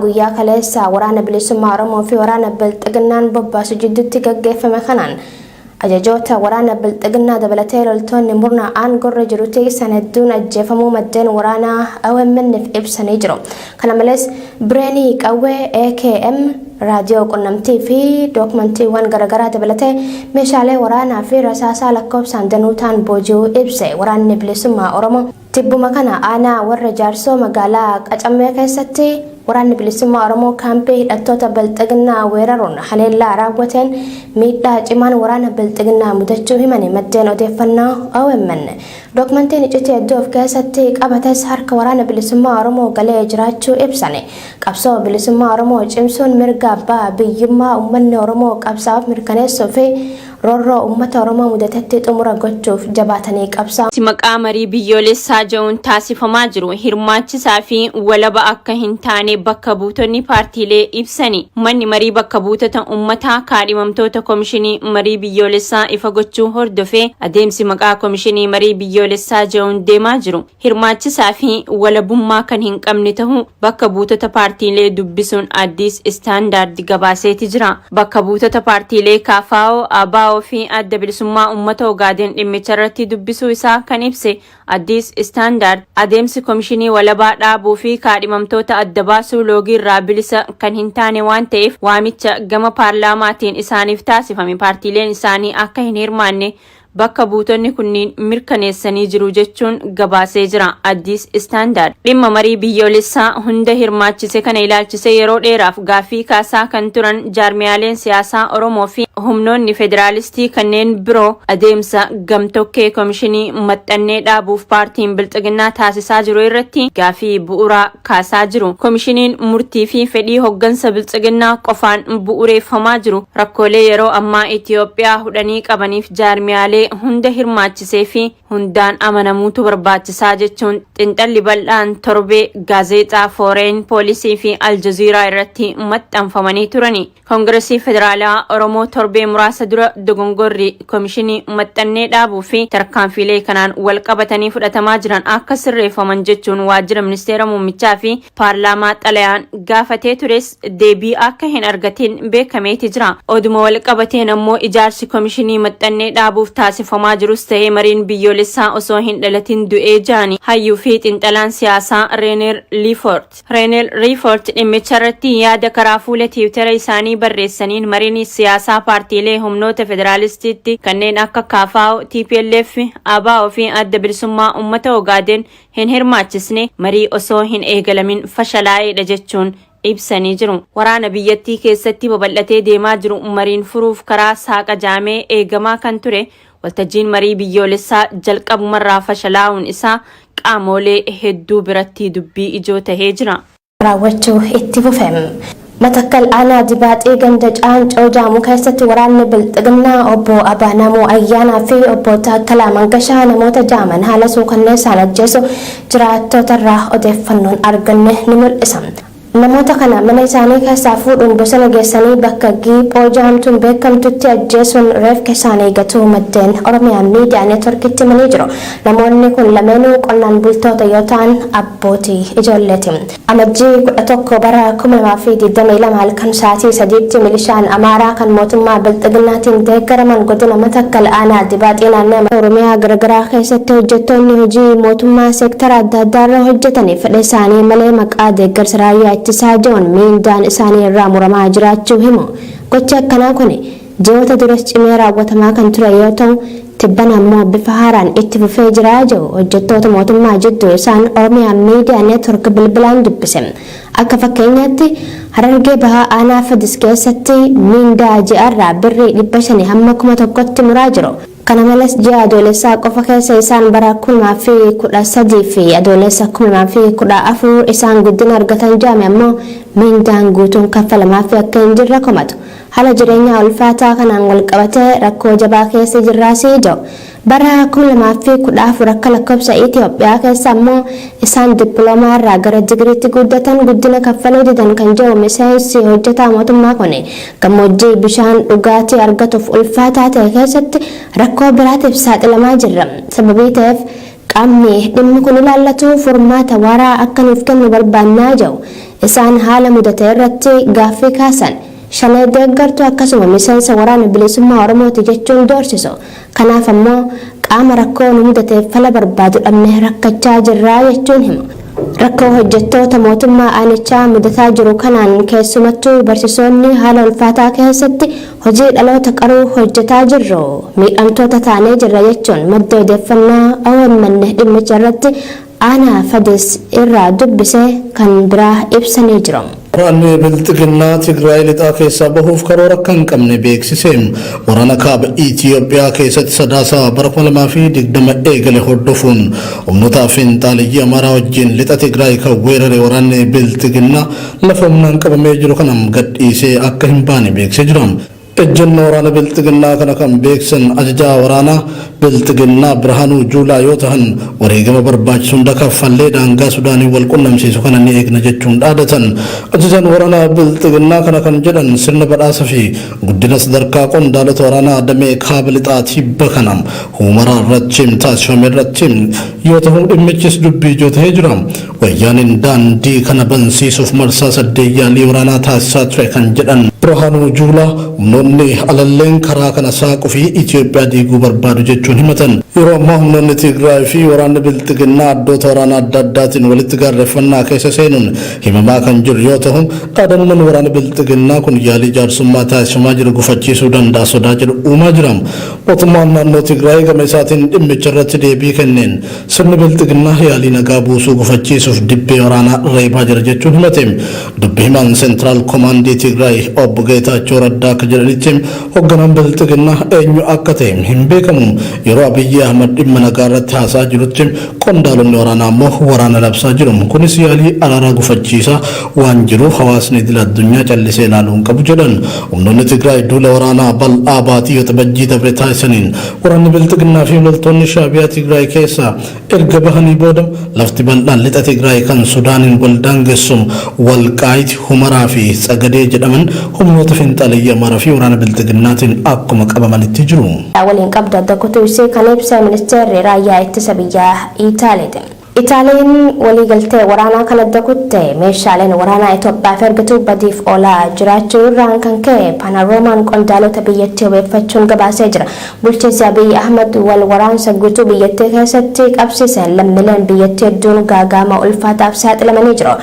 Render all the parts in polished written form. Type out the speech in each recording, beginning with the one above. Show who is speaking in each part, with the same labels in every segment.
Speaker 1: Guyyaa kaleessa waraana bilisummaa Oromoo fi waraana Bilxiginnaan bobbaasu jidduutti gaggeeffame kanaan ajajoota waraana Bilxiginnaa dabalatee loltoonni murna aangorra jiru tiisan hedduun ajjeefamuu maddeen waraanaa OMN'f ibsanii jiru. Kana malees bireenii qawwee AKM raadiyoo qunnamtii fi dookumantiiwwan garaagaraa dabalatee meeshaalee waraanaa fi rasaasaa lakkoofsaan danuu ta'an booji'uu ibse waraanni bilisummaa Oromoo. Tibbuma kana aanaa warra jaarsoo magaalaa Qacammee keessatti waraanni bilisummaa Oromoo kaampii hidhattoota Bilxiginnaa weeraruun haleellaa raawwateen miidhaa cimaan waraana Bilxiginnaa mudachuu himani maddeen odeeffannoo OMN. Dookumentiin iccitii hedduu of keessatti qabates harka waraana bilisummaa Oromoo galee jiraachuu ibsani. Qabsoo bilisummaa Oromoo cimsuun mirga abbaa biyyummaa uummanni Oromoo qabsaa'uuf mirkaneessuu fi roorroo uummata Oromoo mudatetti xumura gochuuf jabaatanii qabsaa'u.
Speaker 2: Maqaa marii biyyoolessaa jedhuun taasifamaa jiru hirmaachisaa fi walaba akka hin taane bakka buutonni paartiilee ibsani. Manni marii bakka buutota uummataa kaadhimamtoota komishinii marii biyyoolessaa ifa gochuu hordofee adeemsi maqaa komishinii marii biyyoolessaa jedhuun deemaa jiru hirmaachisaa fi walabummaa kan hin qabne ta'uu bakka buutota paartiilee dubbisuun Addis Standard gabaaseeti jira. Bakka buutota paartiilee KFO, ABO fi Adda Bilisummaa Uummata Ogaadeen dhimmicha irratti dubbisuu isaa kan ibse Addis Standard adeemsi komishinii walabaa dhaabuu fi kaadhimamtoota adda baasuu loogii irraa bilisa kan hin taane waan ta'eef waamicha gama paarlaamaatiin isaaniif taasifame paartiileen isaanii akka hin hirmaanne bakka buutonni kunniin mirkaneessanii jiru jechuun gabaasee jira Addis Standard. Dhimma marii biyyoolessaa hunda hirmaachise kana ilaalchise yeroo dheeraaf gaaffii kaasaa kan turan jaarmiyaaleen siyaasaa Oromoo fi humnoonni federaalistii kanneen biroo adeemsa gamtokkee komishinii maxxannee dhaabuuf paartiin Bilxiginnaa taasisaa jiru irratti gaaffii bu'uuraa kaasaa jiru. Komishiniin murtii fi fedhii hoggansa Bilxiginnaa qofaan bu'uureeffamaa jiru rakkoolee yeroo ammaa Itoophiyaa hudhanii qabaniif jaarmiyaalee hunda hirmaachisee fi hundaan amanamuutu barbaachisaa jechuun xinxalli bal'aan torbee gaazexaa Foreign Policy fi Aljazeeraa irratti maxxanfamanii turani. Koongiresii Federaalaa Oromoo torbee muraasa dura dogongorri komishinii maxxannee dhaabuu fi tarkaanfiilee kanaan wal qabatanii fudhatamaa jiran akka sirreeffaman jechuun waajjira ministeera muummichaa fi paarlaamaa xalayaan gaafatee tures deebii akka hin argatin beekameeti jira. Oduma wal qabateen ammoo ijaarsi komishinii maxxannee dhaabuuf taasifamaa jirus ta'ee mariin biyyoolessaa osoo hin dhalatin du'ee jaani hayyuu fi xinxalaan siyaasaa Reener Liifort. Reenel Riifort dhimmicha irratti yaada karaa fuula tiwutara isaanii barreessaniin mariin siyaasaa paartiilee humnoota federaalistiitti kanneen akka KFO, TPLF, ABO fi Adda Bilisummaa Uummata Ogaadeen hin hirmaachisne marii osoo hin eegalamin fashalaa'eedha jechuun ibsanii jiru. Waraana biyyattii keessatti babal'atee deemaa jiru mariin furuuf karaa saaqa jaamee eegamaa kan ture waltajjiin marii biyyoolessaa jalqabumarraa fashalaa'uun isaa qaamolee hedduu biratti dubbii ijoo tahee jira.
Speaker 1: Raawwachuu itti fufem. Matakkal aanaa Dibaaxii ganda Caancoo jaamu keessatti waraanni Bilxiginnaa obbo Abaanamuu Ayyaanaa fi obbo Taakkalaa Mangashaa namoota jaaman haala suukanneessaan ajjeesu jiraattota irraa odeeffannoon arganne ni mul'isa. Namoota kana mana isaanii keessaa fuudhuun bosona geessanii bakka Giiphoo jaamtuun beekamtutti ajjeesuun reefka isaanii gatuu maddeen Oromiyaa Miidiyaa Neetworkitti himanii jiru. Namoonni kun lameenuu qonnaan bultoota yoo ta'an abbootii ijoolleeti. Amajjii 11 bara 2022 halkan sa'aatii 3tti milishaan Amaaraa kan mootummaa Bilxiginnaatiin deeggaraman godina Matakkal aanaa Dibaaxii naannoo Oromiyaa garagaraa keessatti hojjettoonni hojii mootummaa seektara adda addaarra hojjetanii fedha isaanii malee maqaa deeggarsa raayyaa ittisaa jedhuun miindaan isaanii irraa muramaa jiraachuu himu. Gochi akkanaa kun ji'oota duras cimee raawwatamaa kan ture yoo ta'u, tibbana ammoo bifa haaraan itti fufee jira jedhu hojjettoota mootummaa jidduu isaan Oromiyaa Miidiyaa Neetwork bilbilaan dubbise. Akka fakkeenyaatti Harargee Bahaa aanaa Fadis keessatti miindaa ji'arraa birrii 500 hamma 1000tti muraa jiru. Kana malees ji'a Adoolessaa qofa keessa isaan bara 2013 fi Adoolessa 2014 isaan guddina argatan jedhame ammoo miindaan guutuun kaffalamaafii akka hin jirre komatu. Haala jireenyaa ulfaataa kanaan walqabatee rakkoo jabaa keessa jirraasii jedhu. Bara 2014 akka lakkoofsa Itoophiyaa keessa ammoo isaan dippiloomaa irraa gara digiriitti guddatan guddina kaffaluu didan kan jedhu miseensi hojjetaa mootummaa kun gammoojjii bishaan dhugaatii argatuuf ulfaataa ta'e keessatti rakkoo biraatiif saaxilamaa jirra. Sababii ta'eef qaamni dhimmi kun ilaallatu furmaata waaraa akka nuuf kennu barbaannaa jedhu. Isaan haala mudate irratti gaaffii kaasan. Shanee deeggartu akkasuma miseensa waraana bilisummaa Oromooti jechuun doorsisu. Kanaaf ammoo qaama rakkoo nu mudateef fala barbaadu dhabne rakkachaa jirraa jechuun himu. Rakkoo hojjettoota mootummaa aanichaa mudataa jiru kanaan keessumattuu barsiisonni haala ulfaataa keessatti hojii dhaloota qaruu hojjetaa jirru. Miidhamtoota taanee jirra jechuun madda odeeffannoo OMN dhimmicha irratti aanaa Fadis irraa dubbise kan biraa ibsanii jiru.
Speaker 3: Waraanni Bilxiginnaa Tigraay lixaa keessaa bahuuf karoora akka hin qabne beeksise. Waraana kaaba Itiyoophiyaa keessatti Sadaasa bara 2020 eegale hordofuun humnoota finxaaleyyii Amaaraa wajjin lixa Tigraay kan weerare waraanni Bilxiginnaa lafa humnaan qabamee jiru kana gadhiisee akka hin baane beeksisee jira. Ejjennoo waraana Bilxiginnaa kana kan beeksisan ajajaa waraanaa Bilxiginnaa Birhaanuu Juulaa yoo tahan, wareegama barbaachisu hunda kaffallee daangaa Sudaaniin wal qunnamsiisu kana ni eegna jechuun dhaadatan. Ajajaan waraanaa Bilxiginnaa kana kan jedhan sirna badhaasa fi guddina sadarkaa qondaalota waraanaa damee kaaba lixaa tibba kana Humaraa irratti taasifame irratti yoo tahu dhimmichis dubbii ijoo tahee jira. Wayyaaneen daandii kana bansiisuuf marsaa saddeet yaalii waraanaa taasisaa ture kan jedhan Birhaanuu Juulaa, humnoonni alalleen karaa kana saaquu fi Itoophiyaa diiguu barbaadu jechuun himatan. Yeroo ammaa humnoonni Tigraay fi waraanni Bilxiginnaa addoota waraanaa adda addaatiin walitti gaarreffannaa keessa seenuun himamaa kan jiru yoo tahu, dhaadannoon waraana Bilxiginnaa kun yaalii jaarsummaa taasifamaa jiru gufachiisuu danda'a sodaa jedhu uumaa jira. Mootummaan naannoo Tigraay gama isaatiin dhimmicha irratti deebii kenneen, Sirni Bilxiginnaa yaalii nagaa buusuu gufachiisuuf dibbee waraanaa reebaa jira jechuun himate. Dubbi himaan Seentiraal Komaandii Tigraay Obbo Geetaachoo Raddaa akka jedhanitti hogganaan Bilxiginnaa eenyu akka ta'e hin beekamu. Yeroo Abiyyi Ahmad dhimma nagaa irratti haasa'aa jirutti qondaalonni waraanaa ammoo waraana labsaa jiru. Kunis yaalii araaraa gufachiisaa waan jiruuf hawaasni idil addunyaa callisee ilaaluu hin qabu jedhan. Humnoonni Tigraay duula waraanaa bal'aa baatii Waxabajjii dabre taasisaniin Waraanni Bilxiginnaa fi loltoonni Shaabiyaa Tigraay keessaa erga bahanii booda lafti bal'aan lixa Tigraay kan Sudaaniin wal daangessu Walqaayit, Humaraa fi Tsagadee jedhaman humnoota finxaaleyyii Amaaraa fi waraana Bilxiginnaatiin akkuma qabamanitti jiru.
Speaker 1: waliin qabdu adda kutuu isii kan ibse ministeerri raayyaa ittisa biyyaa Itaaliiti. Itaaliin waliigaltee waraanaa kan adda kutte meeshaaleen waraanaa Itoophiyaaf ergitu badiif oolaa jiraachuu irraan kan ka'e Paanaroomaan qondaalota biyyattii wabeeffachuun gabaasee jira. Bulchiinsi Abiy Ahmad wal waraansa guutuu biyyattii keessatti qabsiiseen lammileen biyyattii hedduun gaaga'ama ulfaataaf saaxilamanii jiru.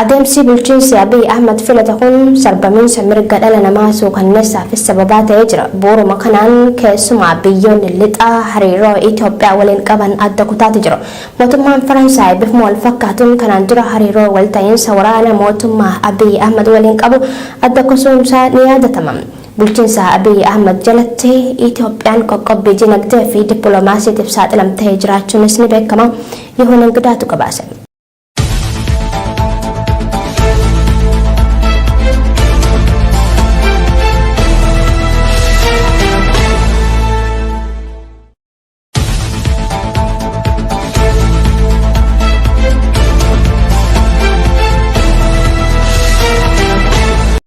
Speaker 1: Adeemsi bulchiinsi Abiy Ahmad filate kun sarbamiinsa mirga dhala namaa suukanneessaafis sababaa ta'ee jira. Bu'uuruma kanaan keessumaa biyyoonni lixaa hariiroo Itoophiyaa waliin qaban adda kutaati jiru. Mootummaan Faransaay bifuma walfakkaatuun kanaan dura hariiroo walta'iinsa waraana mootummaa Abiy Ahmad waliin qabu adda kusuunsaa ni yaadatama. Bulchiinsa Abiy Ahmad jalatti Itoophiyaan qoqqobbii dinagdee fi dippiloomaasiitiif saaxilamtee jiraachuunis ni beekama. Yihuun Ingidaatu gabaase.